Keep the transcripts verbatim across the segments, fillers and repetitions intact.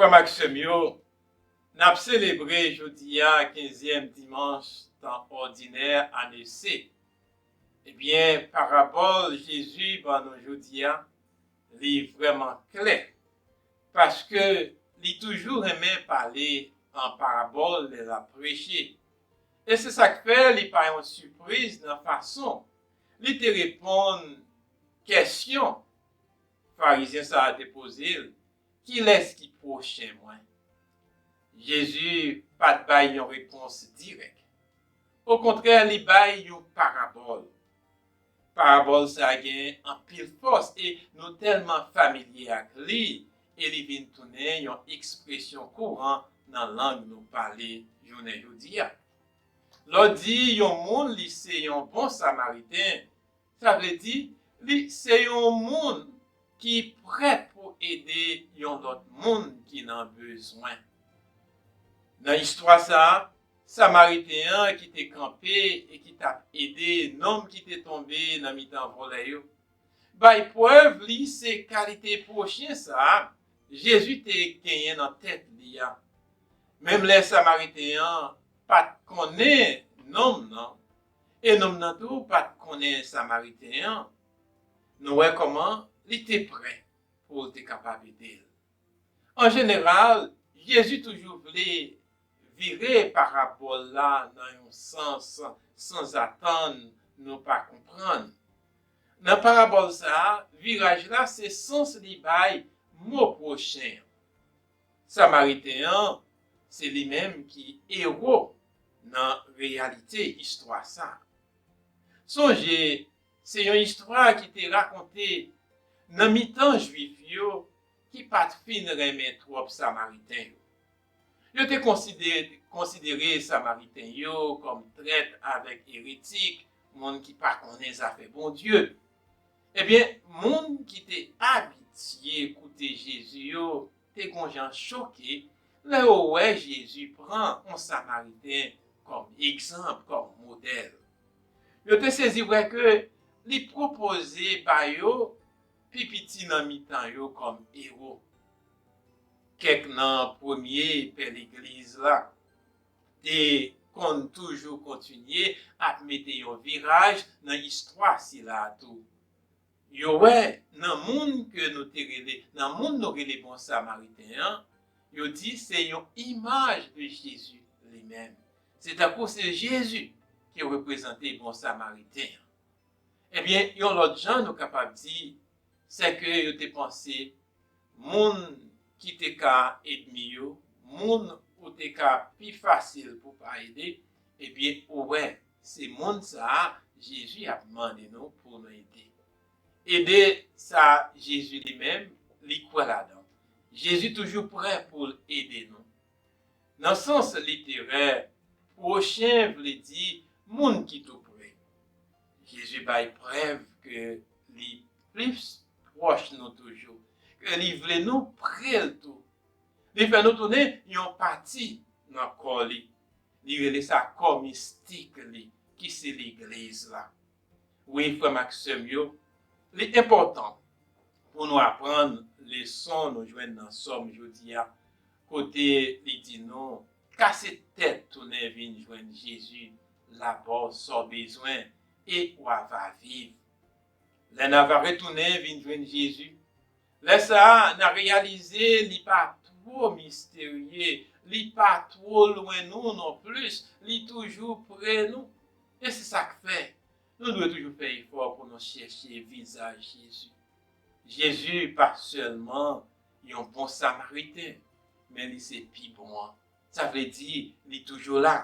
Frè m ak sè m yo, n ap selebre jodi a kenzyèm dimanch tan òdinè ane C. Ebyen, parabòl Jezi ban nou jodi a, li vrèman klè, paske li toujou renmen pale an parabòl lè l ap preche. E se sa k fè li pa yon sipriz nan fason li te reponn kèsyon Farizyen sa a te poze l, "Kilès ki pwochen mwen?" Jezi pa t bay yon repons dirèk. Okontrè, li bay yon parabòl. Parabòl sa a gen anpil fòs e nou tèlman familye ak li, e li vin tounen yon ekspresyon kouran nan lang nou pale jounen jodi a. Lè w di yon moun li se yon bon Samariten, sa vle di li se yon moun ki prè pou ede yon lòt moun ki nan bezwen. Nan istwa sa a, Samariten an ki te kanpe e ki t ap ede nonm ki te tonbe nan mitan vòlè yo, bay prèv li se kalite pwochen sa a Jezi te genyen nan tèt li a. Menm lè Samariten an pa t konnen nonm nan, e nonm nan tou pa t konnen Samariten an, nou wè kòman li te prè pou l te kapab ede l. An jeneral, Jezi toujou vle vire parabòl la nan yon sans sanzatann nou pa konprann. Nan parabòl sa a, viraj la se sans li bay mo pwochen an. Samariten an, se li menm ki ewo nan reyalite istwa sa a. Sonje, se yon istwa ki te rakonte nan mitan Jwif yo ki pa t fin renmen twòp Samariten yo. Yo te konsidere, konsidere Samariten yo kòm trèt avèk eretik, moun ki pa konnen zafè Bondye. Ebyen, moun ki te abitye koute Jezi yo te gon jan choke lè yo wè Jezi pran yon Samariten kòm egzanp, kòm modèl. Yo te sezi wè ke li pwopoze ba yo pi piti nan mitan yo kòm ewo. Kèk nan premye pè legliz la te konn toujou kontinye ap mete yon viraj nan istwa sila a tou. Yo wè nan moun ke nou te rele, nan moun nou rele bon Samariten an, yo di se yon imaj de Jezi li menm. Se tankou se Jezi ki reprezante bon Samariten an. Ebyen, yon lòt jan nou kapab di, se ke yo te panse moun ki te ka edmi yo, moun ou te ka pi fasil pou pa ede, ebyen, ou wè, se moun sa a Jezi ap mande nou pou nou ede. Ede sa Jezi li menm, li kwè ladan. Jezi toujou prè pou l ede nou. Nan sans literè, pwochen vle di moun ki tou pre. Jezi bay prèv ke li plis pwòch nou toujou, ke li vle nou pre l tou. Li fè nou tounen yon pati nan kò li. Li rele sa kò mistik li, ki se legliz la. Wi, frè m ak sè m yo, li enpòtan pou nou aprann leson nou jwenn nan Sòm jodi a, kote li di nou, "Kase tèt, tounen vin jwenn Jezi, l a ba w sa w bezwen, e w a va viv." Lè n a va retounen vin jwenn Jezi, lè sa a, n a reyalize li pa two misterye, li pa two lwen nou non plis, li toujou pre nou. E se sa k fè nou dwe toujou fè efò pou nou chèche vizaj Jezi. Jezi pa sèlman yon bon Samariten, men li se pi bon an. Sa vle di, li toujou la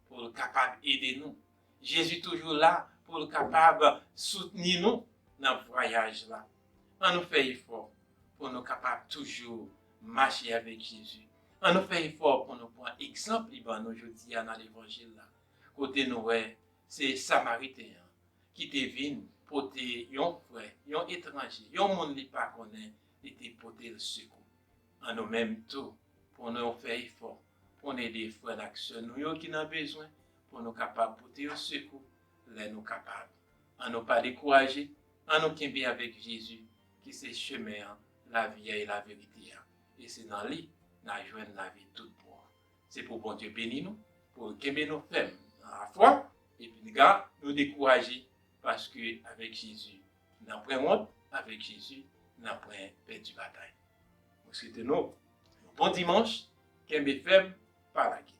pou l kapab ede nou. Jezi toujou la pou l kapab soutni nou nan vwayaj la. Ann nou fè efò pou nou kapab toujou mache avèk Jezi. Ann nou fè efò pou nou pran egzanp li ban nou jodi a nan levanjil la, kote nou wè se Samariten an ki te vin pote yon frè, yon etranje, yon moun li pa konnen, li te pote l sekou. Ann nou menm tou, pou nou fè efò, pou n ede frè n ak sè nou yo ki nan bezwen, pou nou kapab pote yo sekou lè nou kapab. Ann nou pa dekouraje, ann nou kenbe avèk Jezi, ki se chemen an, lavi a e laverite a. E se nan li n a jwenn lavi tout bon an. Se pou Bondye beni nou, pou l kenbe nou fèm nan lafwa, e piga nou dekouraje, paske avèk Jezi, n a pran wont, avèk Jezi, n a pran pèdi batay. Mwen swete nou yon bon dimanch, kenbe fèm, pa lage.